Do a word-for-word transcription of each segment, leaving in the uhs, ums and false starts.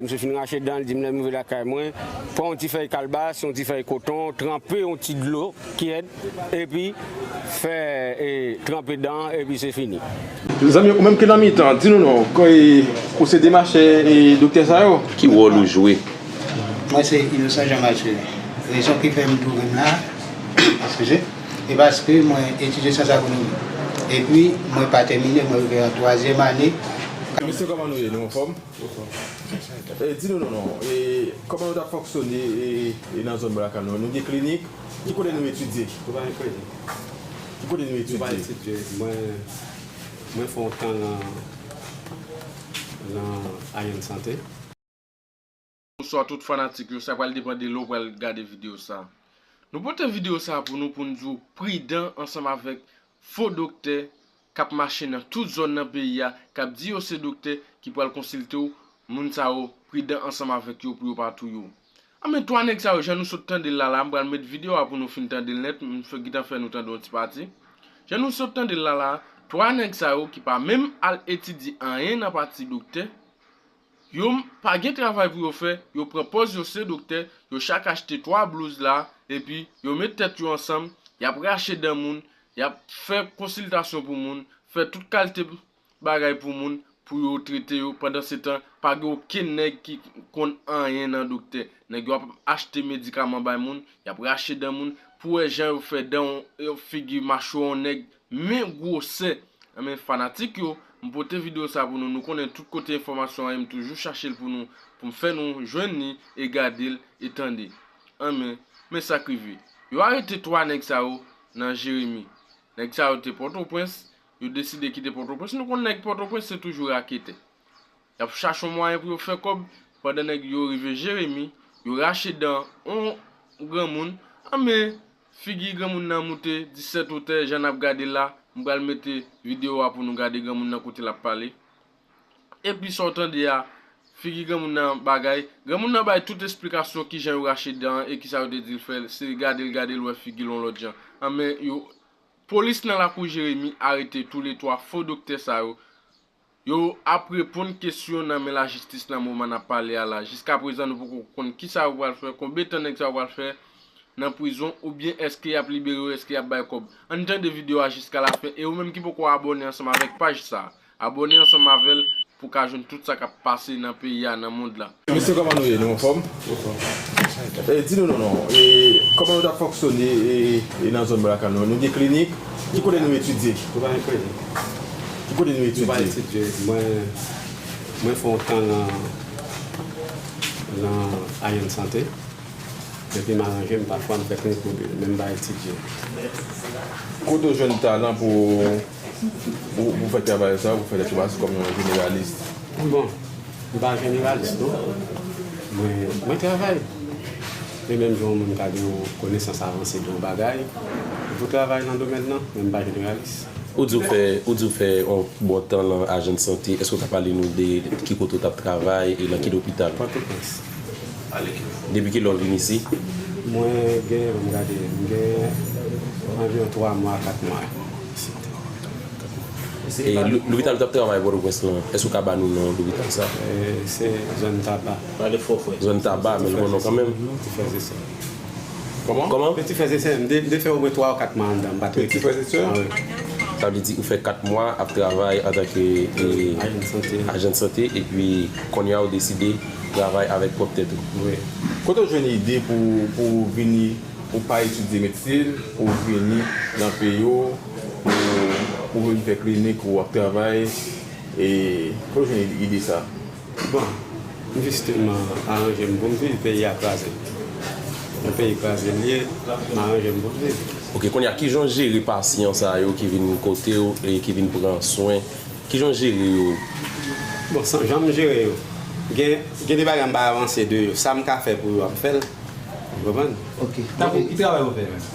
Misye fin rache dan l, di m lè m rive lakay mwen, pran yon ti fèy kalbas, yon ti fèy koton, tranpe yon ti dlo kyèd, epi fè, e, tranpe dan, epi se fini. Zanmi, ou menm ki nan mitan, di nou non, kò, e, ou se demachè, e, doktè sa yo? Ki wòl ou jwe? Mwen se Innocent Jean Mathieu. Rezon ki fè m twouve m la, eskize, e paske mwen etidye syans agronomi. Epi, mwen pa tèmine, mwen rive an twazyèm ane. Mesye, kòman nou ye? Nou anfòm? E, di nou non, non. E, kòman nou t ap fonksyone, e, e nan zòn Blakano? Nou gen klinik? Ki kote nou etidye? Nou pa gen klinik. Ki kote nou etidye? Nou pa etidye. Mwen, mwen fè yon tan nan, nan Ayen Sante. Bonswa tout fanatik yo, sa pral depann de lè w pral gade videyo sa. Nou pote videyo sa pou nou, pou n di w pridan ansanm avèk fo doktè k ap mache nan tout zòn nan peyi a, k ap di yo se doktè, ki pral konsilte w, moun sa yo, pridan ansanm avèk yo pou yo pa touye w. Anben, twa nèg sa yo, jan nou sot tande l la la, m pral met videyo a pou nou fin tande l nèt, m fè, gentan fè nou tande yon ti pati. Jan nou sot tande l la la, twa nèg sa yo ki pa menm al etidye anyen nan pati doktè, yo m-, pa gen travay pou yo fè, yo pran pòz yo se doktè, yo chak achte twa blouz la, epi yo met tèt yo ansanm, y ap rache dan moun, y ap fè konsiltasyon pou moun, fè tout kalite bagay pou moun, pou yo trete yo. Pandansetan, pa gen okenn nèg ki konn anyen nan doktè. Nèg yo ap achte medikaman bay moun, y ap rache dan moun, pou wè jan yo fè dan yon, yon figi machwè yon nèg, men gwosè. Anben, fanatik yo, m pote videyo sa pou nou. Nou konnen tout kote enfòmasyon an ye, m toujou chache l pou nou, pou m fè nou jwenn li e gade l e tande. Anben, men sa k rive. Yo arete twa nèg sa yo nan Jeremi. Nèg sa yo te Pòtoprens, yo deside kite Pòtoprens. Nou konn nèg Pòtoprens se toujou raketè. Y ap chache yon mwayen pou yo fè kòb, pandan nèg yo rive Jeremi, yo rache dan yon granmoun. Anben, figi granmoun nan moute disèt wotè, jan n ap gade la, m pral mete videyo a pou nou gade granmoun nan kote l ap pale. Epi sa w tande a, figi granmoun nan bagay, granmoun nan bay tout esplikasyon kijan yo rache dan an e kisa yo te di l fè, se gade l, gade l, wè figi l yon lòt jan. Anben, yo, polis nan lakou Jeremi arete toulètwa fo doktè sa yo. Yo ap reponn kesyon nan men lajistis nan moman n ap pale a la. Jiskaprezan, nou poko konn kisa yo pral fè, konbyen tan nèg sa yo pral fè nan prizon, oubyen èske y ap libere yo, èske y ap bay kòb. Ann tande videyo a jiskalafen, e ou menm ki poko abòne ansanm avèk paj sa, abòne ansanm avè l pou w ka jwenn tout sa k ap pase nan peyi a, nan mond la. Mesye, kòman nou ye? Nou anfòm? E, di nou non, non. E, kòman nou t ap fonksyone, e, e nan zòn Blakano? Nou gen klinik? Ki kote nou etidye? Nou pa gen klinik. Ki kote nou etidye? Nou pa etidye. Mwen, mwen fè yon tan nan, nan Ayen Sante. Epi m aranje m, pafwa m fè klinik mobil, men m pa etidye. Kote w jwenn talan pou, pou, pou fè travay sa, pou fè tèt ou pase kòm yon jeneralis? Bon, m pa jeneralis, non. Mwen, mwen travay. E menm jan yon moun ka gen yon konesans avanse de yon bagay, li pou travay nan domèn nan, men m pa jeneralis. Ou di w fè, ou di w fè yon bon tan nan ajan de sante. Èske w ka pale nou de ki kote w t ap travay e nan ki lopital? Pòtoprens. Depi kilè w vin isi? Mwen gen, ban m gade, m gen anviwon twa mwa, kat mwa. E lo-, lopital ou t ap travay Pòtoprens lan, èske w ka ba nou non lopital sa? E, se zòn Taba. Pale fò, frè. Zòn Taba, men l gon non kanmenm. Ti Frè Zesèl. Kòman? Kòman? Ti Frè Zesèl, m te, m te fè omwen twa ou kat mwa anndan, m pa t rete. Ti Frè Zesèl? Ah, wi. Sa vle di ou fè kat mwa ap travay antanke, e, ajan de sante, ajan de sante, epi kounye a ou deside travay avèk pwòp tèt ou. Wi. Kote w jwenn ide pou, pou w vini, ou pa etidye medsin, pou w vini nan peyi w, pou, pou w vin fè klinik ou ap travay, e kote w jwenn ide sa? Bon, m jis tèlman aranje m pou m viv, peyi a kraze m. Yon peyi kraze m ye, m aranje m pou m viv. Ok, kounye a, kijan w jere pasyan sa yo ki vin kote w e ki vin pran swen? Kijan w jere yo? Bon, san, jan m jere yo, gen, gen de bagay m pa avanse de yo. Sa m ka fè pou yo, m ap fè l. Ou konprann? Ok. Tankou, ki travay ou fè menm?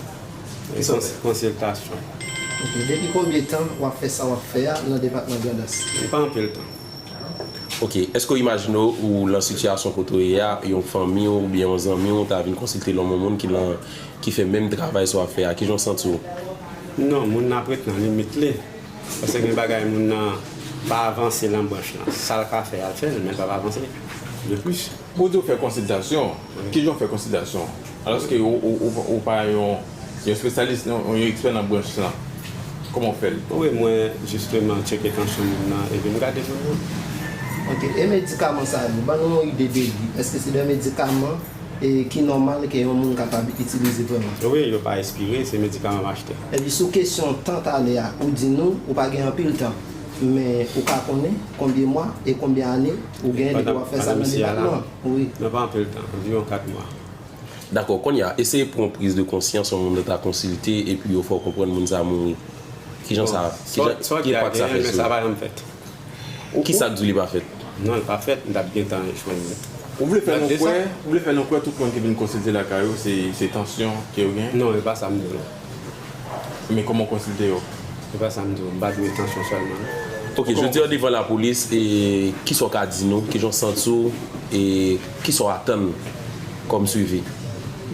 Kisa w fè? Konsiltasyon. Ok, depi konbyen tan w ap fè sa w ap fè a nan depatman Grandans? Li pa anpil tan. Ok, èske w imajine w ou lan sitiyasyon kote w ye a, yon fanmi w oubyen yon zanmi w ta vin konsilte l yon moun ki lan, ki fè menm travay sa w ap fè a, kijan w santi w? Non, moun nan ap ret nan limit li. Paske gen bagay moun nan pa avanse lan branch lan. Sa l ka fè a, l fè l, men l p ap avanse. De plis. Ou di w fè konsiltasyon. Kijan w fè konsiltasyon? Alòske ou, ou, ou, ou pa yon, yon espesyalis, yon, yon ekspè nan branch lan. Kòman w fè l? Wi, mwen jisteman tcheke tansyon moun nan epi m gade moun nan. Ok, e medikaman sa yo, ban nou yon ide de li. Èske se de medikaman e ki nòmal ke yon moun kapab itilize vrèman? Wi, yo pa espire, se medikaman m achte. Epi sou kesyon tan talè a, ou di nou ou pa gen anpil tan, men ou ka konnen konbyen mwa e konbyen ane ou gen depi w ap fè sa nan depatman an? Wi. Nan pa anpil tan, anviwon kat mwa. Dakò, kounye a, eseye pran priz de konsyans, yon moun ta konsilte, epi yo fè w konprann moun sa a mouri. Kijan sa, kijan, ki enpak sa fè sou ou? Ki sa k di w li pa fèt? Non, li pa fèt, m t ap gentan jwenn. Ou vle fè nou kwè, ou vle fè nou kwè tout moun ki vin konsilte lakay ou, se, se tansyon ke yo gen? Non, e pa sa m di w, non. Men kòman w konsilte yo? E pa sa m di w, m pa dwe tansyon sèlman, non. Ok, jodi a devan lapolis, e kisa w ka di nou? Kijan w santi w? E kisa w atann kòm swivi?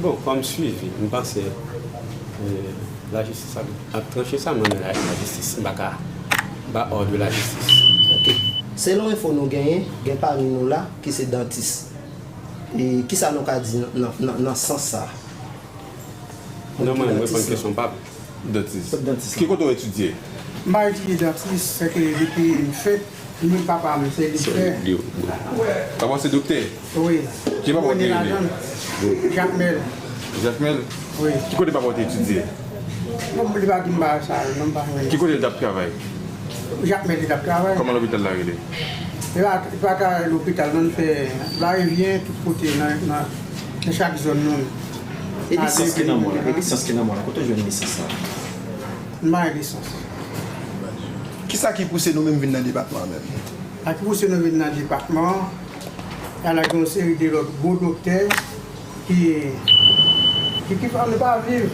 Bon, kòm swivi, m panse, e, lajistis ap, ap tranche sa, mwen menm la, lajistis, m pa ka ba òd lajistis. Ok. Selon enfo nou genyen, gen pami nou la ki se dantis. E kisa nou ka di nan, nan, nan sans sa a? Non, mwen, m reponn kesyon pa m. Dantis. Kot dantis la? Ki kote w etidye? M pa etidye dantis, sèke depi m fèt, menm papa m, se li k fè. Papa w se doktè? Wi. Ki papa w te rele? Jakmèl. Jakmèl? Wi. Ki kote papa w te etidye? Bon, li pa di m bagay sa yo, non, m pa konnen. Ki kote l t ap travay? Jakmèl li t ap travay. Kòman lopital la rele? Li pa, li pa travay lopital, non, li fè vayevyen tout kote nan, nan, nan chak zòn, non. E lisans ki nan men w la? E lisans ki nan men w la? Kote w jwenn lisans sa? M pa gen lisans. Kisa ki pouse nou menm vin nan depatman an menm? Sa ki pouse nou vin nan depatman an, ala gen yon seri de lòt gwo doktè ki, ki, ki fè nou pa viv.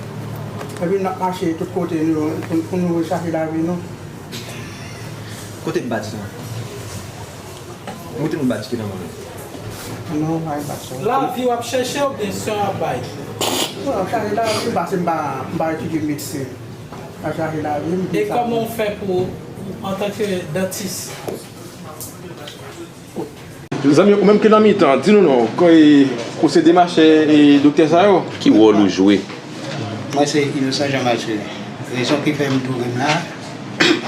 Epi n ap mache tout kote nou, pou, pou nou rechache lavi nou. Kote m pati an? Mete m bati ki nan mwen. Non, pa gen bati. Lavi w ap chèche oubyen san w ap bay? Non, w ap chache lavi, paske m pa, m pa etidye medsen. M ap chache lavi m. E kòman w fè pou, antanke dantis? Zanmi, ou menm ki nan mitan, di nou non, kò, e, ou se demachè, e, doktè sa yo? Ki wòl ou jwe? Mwen se Innocent Jean Mathieu. Rezon ki fè m twouve m la,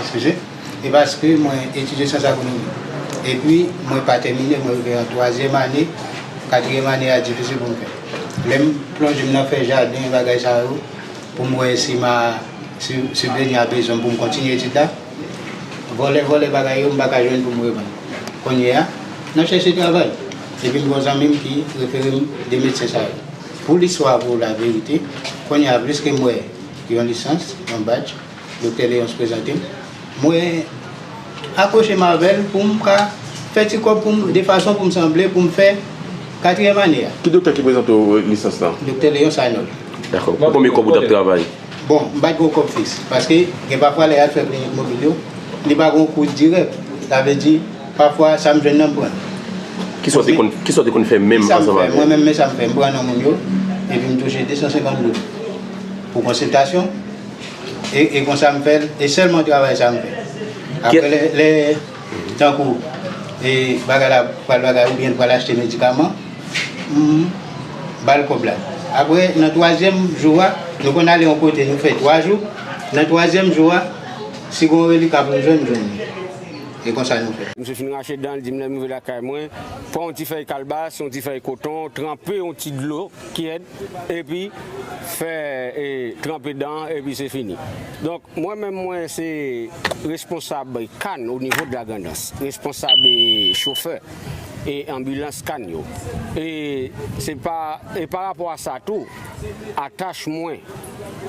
eskize, e paske mwen etidye syans agronomi. Epi, mwen pa tèmine, mwen rive an twazyèm ane, katriyèm ane a difisil pou m fè. Lè m plonje m nan fè jaden, bagay sa yo, pou m wè si ma, si, si Beni a bezwen m pou m kontinye etid la. Vòlè, vòlè bagay yo, m pa ka jwenn pou m revann. Kounye a, n ap chèche travay. Epi m gen yon zanmi m ki refere m de medsen sa yo. Pou listwa, pou laverite, kounye a, pliske m wè yon lisans, yon badj, Doktè Léonce prezante m, mwen akwoche m avè l pou m ka fè ti kòb pou m, de fason pou m sanble, pou m fè katriyèm ane a. Ki doktè ki prezante w lisans lan? Doktè Léonce Arnold. Dakò. Pou konbyen kòb ou t ap travay? Bon, m pa t gen kòb fiks, paske gen pafwa lè y al fè klinik mobil yo, li pa gen yon kou dirèk. Sa vle di, pafwa, sa m jwenn nan m pran. Kisa w te konn, kisa w te konn fè menm ansanm avè l? Mwen menm, men sa m fè, m pran nan moun yo, epi m touche de san senkant goud pou konsiltasyon, e, e konsa m fè l, e sèlman travay sa m fè. Apre, lè, lè, tankou, e, bagay la pral bagay, oubyen l pral achte medikaman, m ba l kòb la. Apre, nan twazyèm jou a, nou konn ale yon kote, nou fè twa jou. Nan twazyèm jou a, si gen yon relikap nou jwenn, nou jwenn li. E konsa nou fè. Misye fin rache dan l, di m lè m rive lakay mwen, pran yon ti fèy kalbas, yon ti fèy koton, tranpe yon ti dlo kyèd, epi fè, e, tranpe dan, epi se fini. Donk, mwen menm, mwen se responsab kann o nivo de Lagrandans, responsab, e, chofè e anbilans kann yo. E se pa, e pa rapò a sa tou, atach mwen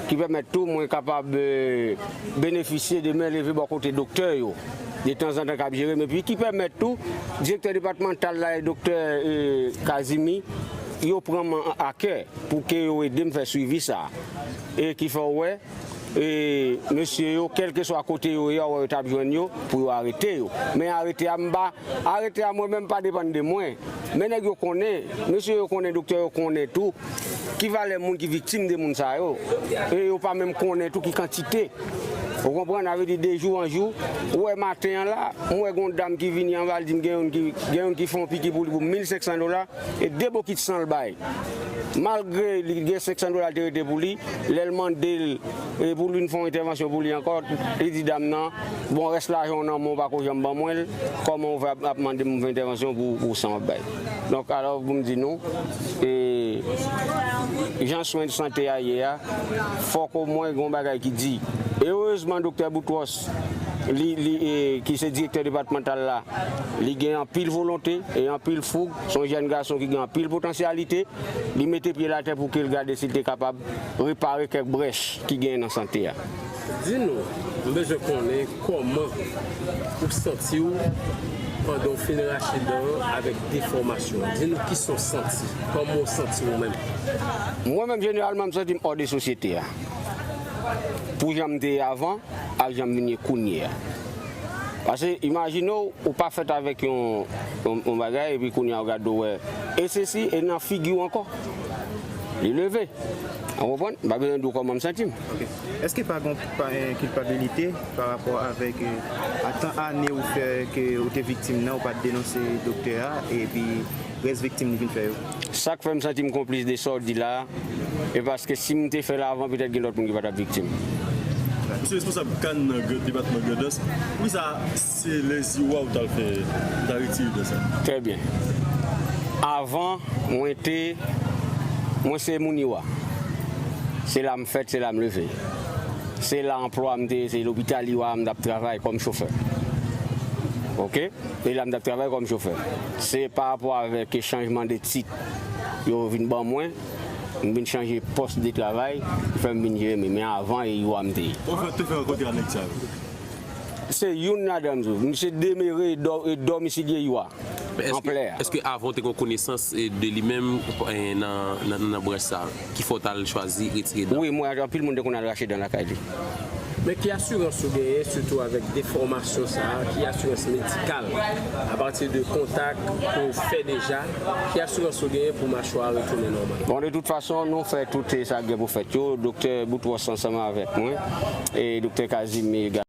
ki pèmèt tou mwen kapab, e, benefisye de men leve bò kote doktè yo, detanzantan k ap jere m, epi ki pèmèt tou direktè depatmantal la e doktè, e, Kazimi, yo pran m a kè pou ke yo ede m fè swivi sa a. E ki fè w wè, e, mesye yo, kèlkeswa kote yo ye, w a wè yo t ap jwenn yo pou yo arete yo. Men arete a, m pa, arete a, mwen menm, pa depann de mwen. Men nèg yo konnen, mesye yo konnen, doktè yo konnen tou, ki valè moun ki viktim de moun sa yo. E yo pa menm konnen tou ki kantite Ou konprann? Sa vle di de jou an jou, ou wè maten an la, m wè gen yon dam ki vini anba, l di m gen youn ki, gen youn ki fè yon piki pou li pou mil senk san dola, e de bokit san l bay. Malgre li gen senk san dola l te rete pou li, lè l mande l, e pou li vin fè yon entèvansyon pou li ankò, li di dam nan, bon, rès lajan w nan men w pako janm ban mwen l, kòman w fè ap, ap mande m fè entèvansyon pou, pou san w ap bay? Donk, alò, pou m di nou, e, jan swen sante a ye a, fòk omwen gen yon bagay ki di. Erezman, Doktè Boutros, li, li, e, ki se direktè depatmantal la, li gen anpil volonte e anpil foug. Se yon jèn gason ki gen anpil potansyalite. Li mete pye l atè pou ke l gade si l te kapab repare kèk brèch ki genyen nan sante a. Di nou, m bezwen konnen kòman ou santi w pandan w fin rache dan an avèk defòmasyon an. Di nou kisa w santi, kòman w santi w menm? Mwen menm, jeneralman, m santi m hors de sosyete a. Pou jan m te ye avan, ak jan m vin ye kounye a. Paske, imajine w, ou pa fèt avèk yon, yon, yon bagay, epi kounye a w gade w wè, e sesi, e nan figi w ankò. Li leve. Ou konprann? M pa bezwen di w kòman m santi m. Ok. Èske pa gen pa, eh, kilpabilite pa rapò avèk, eh, a tan ane ou fè ke ou te viktim nan, ou pa t denonse doktè a, epi rès viktim li vin fè yo? Sa k fè m santi m konplis de sa w di la a, e paske si m te fè l avan, petèt gen lòt moun ki pa t ap viktim. Misye responsab kann nan Gran-, depatman Grandans. Poukisa se lè Iwa ou t al fè, ou t al retire dan sa? Trè byen. Avan, mwen te, mwen se moun Iwa. Se la m fèt, se la m leve. Se la anplwa m te ye, se lopital Iwa m t ap travay kòm chofè. Oke? E la m t ap travay kòm chofè. Se pa rapò avèk chanjman de tit yo vin ban mwen, m vin chanje pòs de travay, ki fè m vin jere men. Men avan, e Iwa m te ye. Ou fè, te fè rankontre ak nèg sa yo? Se youn ladan m tou. Misye demere e dò-, e dòmisilye Iwa. Men èske, an plè a. Èske avan ou te gen konesans, e, de li menm, e, nan, nan, nan brèch sa a? Ki fè w t al chwazi retire dan? Wi, mwen, anpil moun te konn al rache dan lakay li. Men ki asirans ou genyen, sitou avèk defòmasyon sa a, ki asirans medikal, apati de kontak ke w fè deja, ki asirans ou genyen pou machwa a retounen nòmal? Bon, de tout fason, nou fè tout sa k gen pou fèt yo. Doktè Boutros ansanm avèk mwen, e Doktè Casimir